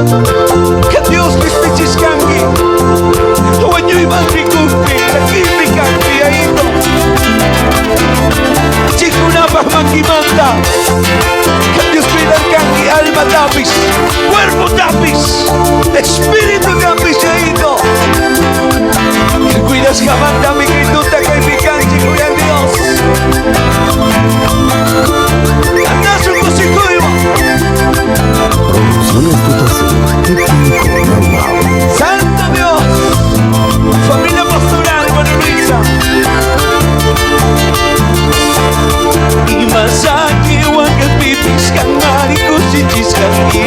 Ka Dios kishpichishkanki. Wañuyman rikukpi, llakipi kakpi, Yaito. Chikunapaj makimanta. Ka Dios cuidarkanki almatapis, cuerpotapis, espiritutapis, Yaito. Cuidashkamantami kay tuta kaypi kanchik, kuyan Dios. Cantasun kusikuywan. Producciones Tutasi, Técnico Know-how. Santo Dios, familia pastoral, María Luisa. Ima llaki wakapipis kanmari kushichishkanki.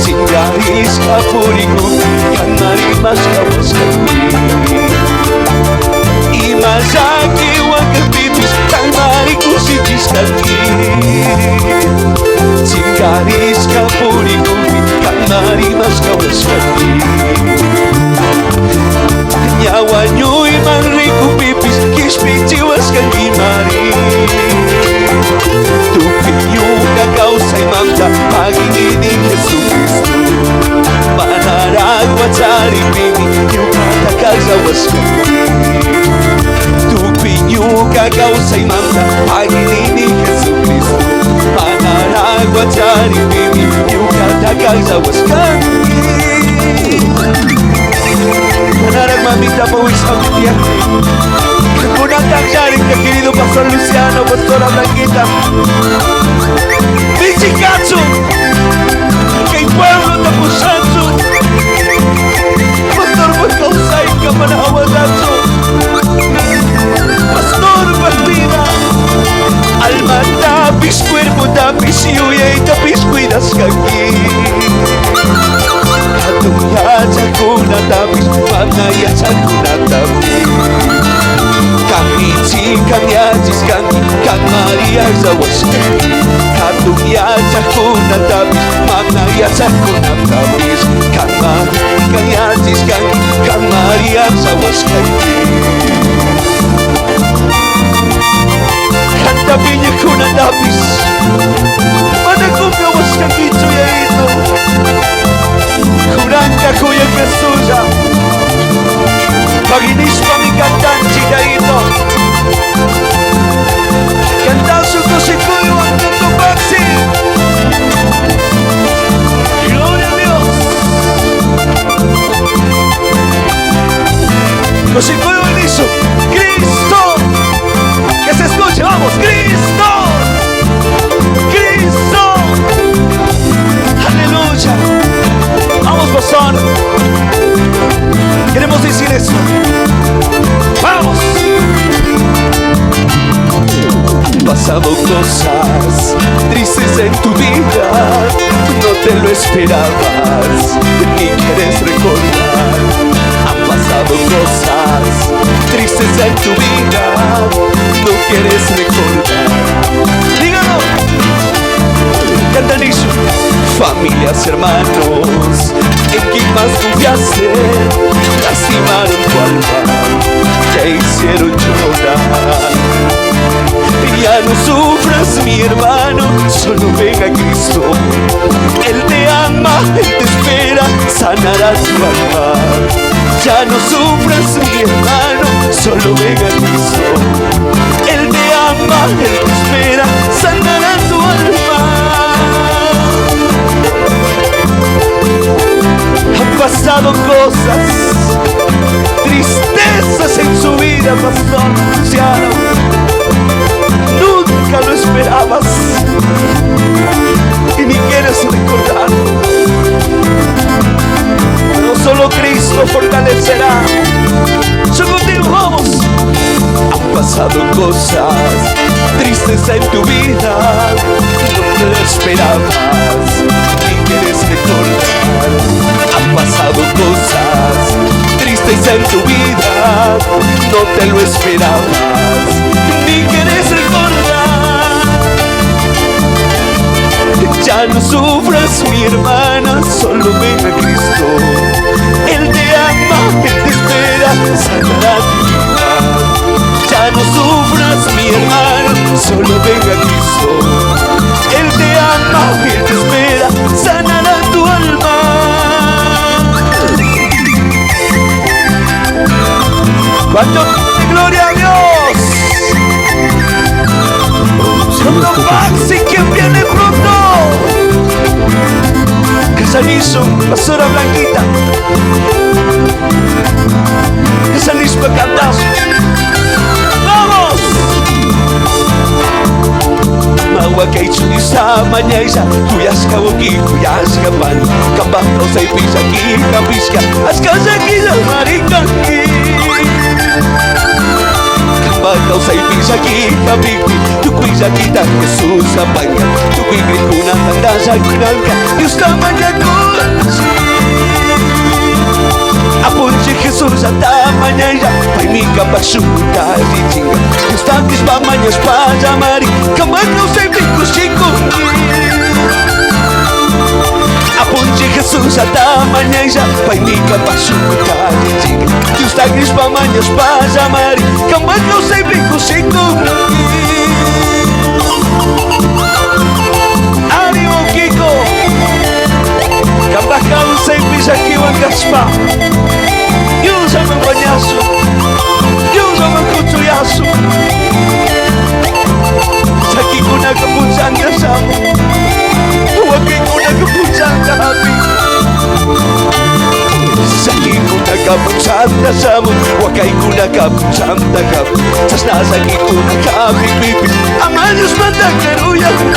Chinkarishka purikukpi kanmari mashkawashkanki. Ima llaki wakapipis kanmari kushichishkanki. Chinkarishka purikukpi kanmari mashkawashkanki. Ña wañuyman rikukpipis kishpichiwashkanki mari. Tukuy ñuka kawsaymanta pagui nini Jesucristo. Manaraq wacharipimi ñukata kallawashkanki. Tukuy ñuka kawsaymanta pagui nini Jesucristo. Manaraq wacharipimi ñukata kallawashkanki. Manaraq mamita pawisqamtiya. Kunatan querido Pastor Luciano, Pastora Blanquita. Michikachu, kay pueblo tapushanchu. Pastor pagkawsayka manahawadachu. Pastor pagvida. Alma tapis, cuerpo tapis, yuyay tapis, cuidashkanki. Hatun yachakunatapis, mana yachakunatapis. Kamichikan yachishkanki, kan Maria yawashkanki. Hatun yachakunatapis, mana yachakunatapis. Kan Maria yachishkanki, kan Maria yawashkanki. Kanta piñakunatapis, mana kumprawashkankichu Yaito. Kuranka kuya Jesusa. Paginishpa mi cantanchi Yaito. Cantasu kusikuywan tutupaxi. Gloria a Dios. Kusikuywan hizo Cristo. Que se escuche, vamos, Cristo. Cristo. Aleluya. Vamos, pastor. Queremos decir eso. Vamos. Han pasado cosas tristes en tu vida, no te lo esperabas, ni quieres recordar. Han pasado cosas tristes en tu vida, no quieres recordar. Dígalo. Cantan eso. Familias, hermanos, en quien más confiaste, lastimaron tu alma, te hicieron llorar. Ya no sufras, mi hermano, solo ven a Cristo. Él te ama, Él te espera, sanará tu alma. Ya no sufras, mi hermano, solo ven a Cristo. Él te ama, Él te espera, sanará tu alma. Han pasado cosas, tristezas en su vida, pastor Luciano. Nunca lo esperabas y ni quieres recordar. Pero solo Cristo fortalecerá. Yo contigo vamos. Han pasado cosas tristes en tu vida, no te lo esperabas, ni quieres recordar. Han pasado cosas tristes en tu vida, no te lo esperabas, ni quieres recordar. Ya no sufras, mi hermana, solo ven a Cristo. Él te ama, Él te espera, sanará tu vida. Ya no sufras, mi hermano, solo ven a Cristo. Él te ama, Él te espera, sanará. ¡Cuánto gloria a Dios! Producido ¡Santo esta canción Maxi que viene pronto! Casanizo, pastora Blanquita. Casanismo cantazo. ¡Vamos! Mawakaychunisa mañaysa kuyashka wawqi kuyashka pani Kapak kawsaypi llaki hapishka achka llakilla marikanki Kapak kawsaypi llaki hapikpi tukuy llakita Jesús apanka tukuy crikuna tantalla kunanka Diosta mañakunchik Apunchik Jesús llata mañaylla paymi kapak shunkuta allichinka Diosta crishpa mañashpa llamari kamak kawsaypi kushikunki Apunchik Jesús llata mañaylla paymi kapak shunkuta allichinka Diosta crishpa mañashpa llamari kamak kawsaypi kushikunki ¡Ánimo, Kiko! Kapak kawsaypi llakiwan kashpa Diosllaman mañasun Diosllaman kuchuyasun Llakikunaka punchanta shamun Wakikunaka punchanta hapin Llakikunaka punchanta shamun Wakaykunaka punchanta hapin Chashna llakikunaka hapikpipis Ama Diosmanta karuyanki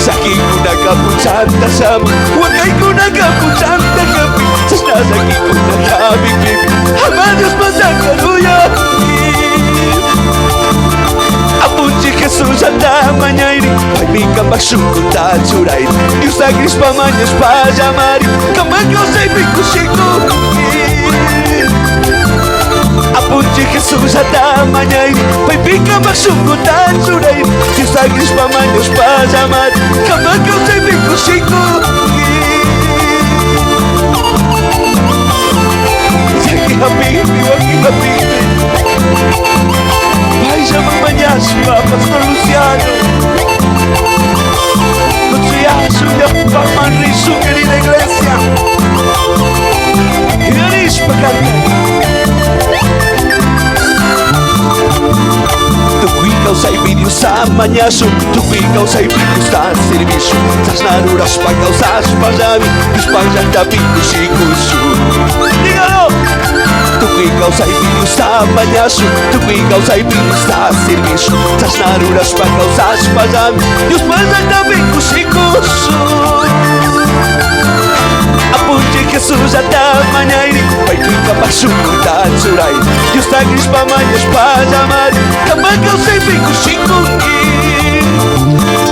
Llakikunaka punchanta shamun Wakaykunaka punchanta hapin Chashna llakikunaka hapikpipis Ama Diosmanta karuyanki Apunchik Jesús llata mañayri Paymi kapak shunkuta churayri Diosta crishpa mañashpa llamari Kamak kawsaypi kushikunki Apunchik Jesús llata mañayri Paypi kapak shunkuta churayri Diosta crishpa mañashpa llamari Kamak kawsaypi kushikunki Llaki hapikpi waki hapikpi Payllaman mañashpa Pastor Luciano Kuchuyasun llapaman rishun querida iglesia Yuyarishpa kantay Tukuy kawsaypi Diosta mañashun Tukuy kawsaypi Diosta servishun Chashna rurashpa kawsashpallami Diospaj llaktapi kushikushun ¡Dígalo! Tukuy kawsaypi Diosta mañashun Tukuy kawsaypi Diosta servishun Chashna rurashpa kawsashpallami Diospaj llaktapi kushikushun Apunchik Jesús llata mañayri Paypi kapak shunkuta churayri Diosta crishpa mañashpa llamari Kapak kawsaypi kushikunki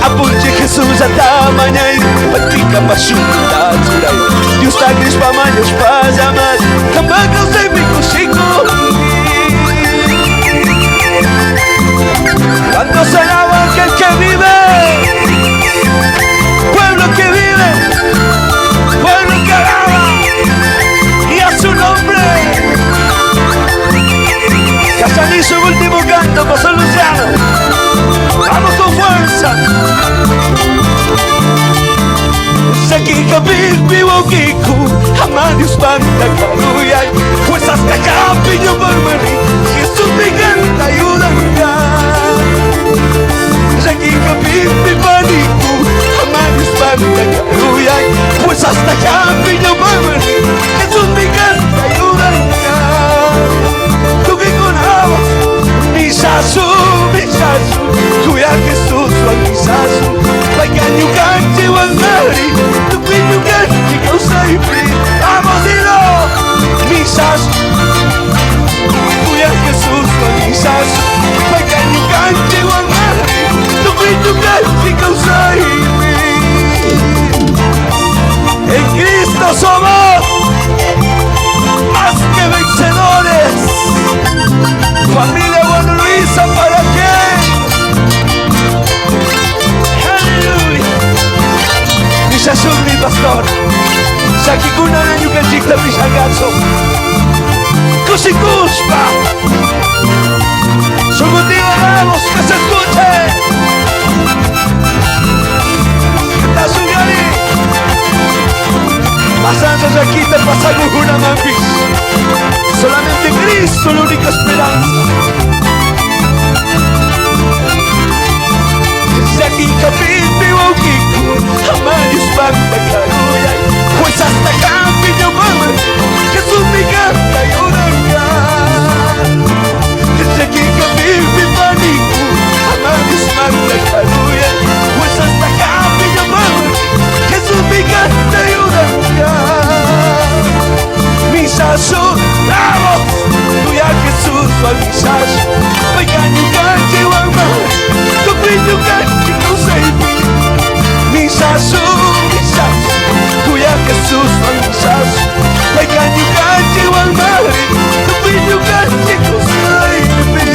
Apunchik Jesús llata mañayri Paypi kapak shunkuta churayri Diosta crishpa mañashpa llamari Kapak kawsaypi kushikunki ¿Cuántos alaban que el que vive? Pueblo que vive, pueblo que alaba y a su nombre. Casanizo, último canto, Pastor Luciano. Vamos con fuerza. Llaki hapikpi wawqiku ama Diosmanta karuyay Fuerzas kallappi ñawpakman riy Jesusmi qanta ayudanqa Llaki hapikpi paniku ama Diosmanta karuyay Fuerzas kallappi ñawpakman riy Jesusmi qanta ayudanqa Tukuykuna vamos Misasun, misasun, kuya Jesuswan misasun Payka ñukanchikwan ari, tukuy ñukanchik kawsaypi Vamos, dilo! Misasun, kuya Jesuswan misasun Payka ñukanchikwan ari, tukuy ñukanchik kawsaypi En Cristo somos más que vencedores. Familia Juan Luisa, ¿para qué? Aleluya. Misasun mi pastor. Llakikuna ñukanchikta mishanqachu. Kushikushpa. Shunqutiwa vamos, que se escuche. Tasuyari. Pasando llakita pasakuqkunamanpis. Misasu, vamos, tuya Jesús, misasu, Paicañucanchi, wama, tupiñucanchi, kausaipi. Misasu, misasu, tuya Jesús, misasu, Paicañucanchi, wama, tupiñucanchi, kausaipi.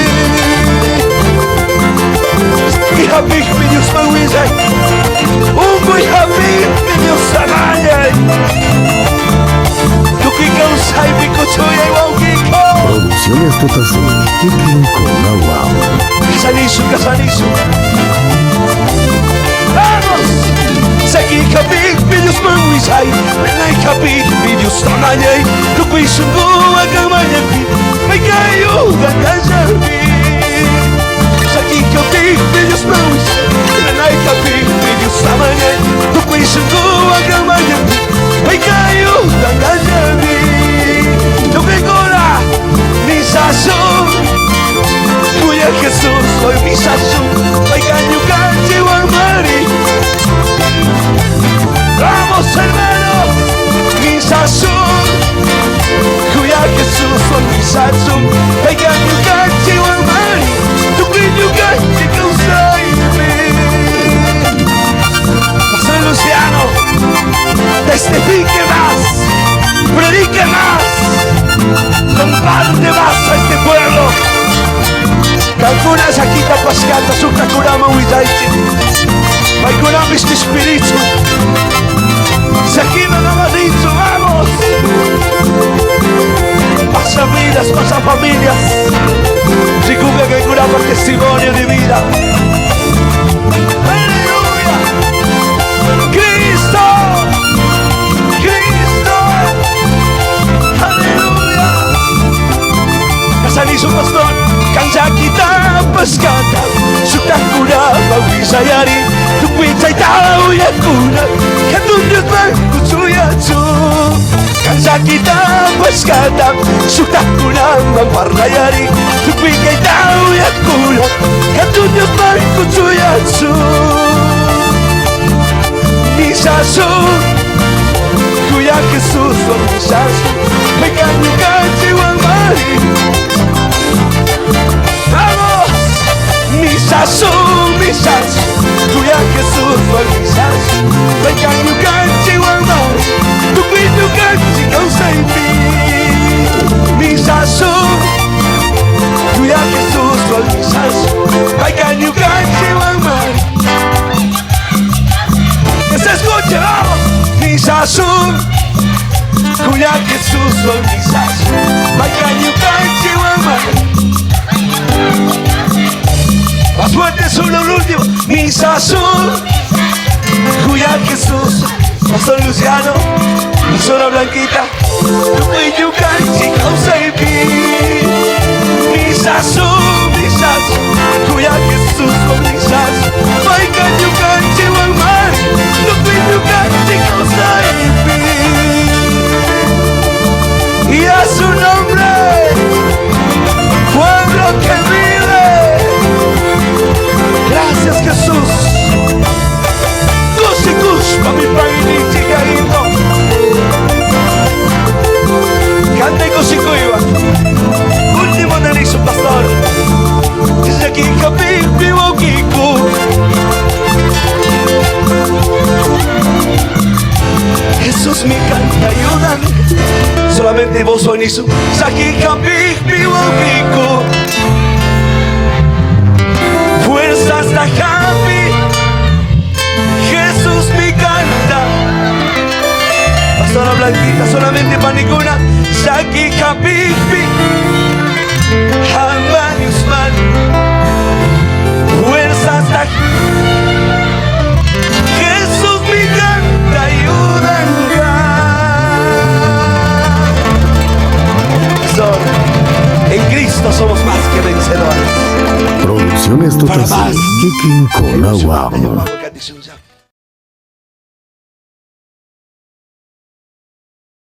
Ihapikpi Dios mawillay, unkuy hapikpi Dios samayay. Tukuy kawsaypi kuchuyay wawqiyku. Producciones Totasi, Kikin Konawam. Kasanisu, kasanisu. ¡Vamos! Saki hapikpi Dios mawillay, nanay hapikpi Dios samayay. Tukuy sunquwan kamañapi, maykayuqa kallarpi. Saki hapikpi Dios mawillay, nanay hapikpi Dios samayay. Tukuy sunquwan kamañapi, maykayuqa kallarpi. Tukuykuna, misasu. Kuya Jesús, soy misasu, Paicañucanchi, Mari. Vamos, hermanos, misasu. Kuya Jesús, soy misasu, Paicañucanchi, Mari. Tupiñucanchi, Kausaipi. Pastor Luciano, testifique más, predique más, comparte más a este pueblo. Kankuna llakita pascata suktakunaman willaychik. Paykunapish espíritu. Llakiman ama rinchu, vamos. Pasa vidas, pasa familias. Rikunga kaykunapaj testimonio de vida. Aleluya. Cristo. Cristo. Aleluya. Kasanisu pastor. Kanllakita pascata Shuktakunapa willayari Tukuy chayta uyakuna Hatun Diosman kuchuyachun Kanllakita pascata Shuktakunaman parlayari Tukuy kayta uyakuna Hatun Diosman kuchuyachun Misasu Kuya Jesús misasu Paykañukanchik wamari. ¡Vamos! Misasu, misasu, Kuya Jesús, misasu, Paykañukanchik wamari, Tupiñukanchik kawsaypi. Misasu, Kuya Jesús, misasu, Paykañukanchik wamari. Que se escuche, vamos. Misasu, Kuya Jesús, misasu, Paykañukanchik wamari. Más fuerte, solo el último. Misasu, Kuya Jesús, Pastor Luciano, Pastora Blanquita, Tupiñukanchik kawsaypi. Misasu, misasu, Kuya Jesús, misasu, Paykañukanchik wamari, Tupiñukanchik kawsaypi. Y a su nombre, pueblo que vive. Gracias Jesús. Kushikushpa mi paginichi kaito. Cante kushikuywa. Último narizo pastor. Desde aquí hapipi wawqiku. Jesús mi canta, ayúdame. Solamente vos sonizo. Saki hapipi wawqiku. Fuerzas da happy. Jesús mi canta. Pastora Blanquita, solamente panicuna. Saki hapipi. Haman Usman. Fuerzas da Jesús mi canta, ayúdame. Pastor, en Cristo somos más que vencedores. Producciones Para Totasi, más. Kikin Konawam. Llamado canción.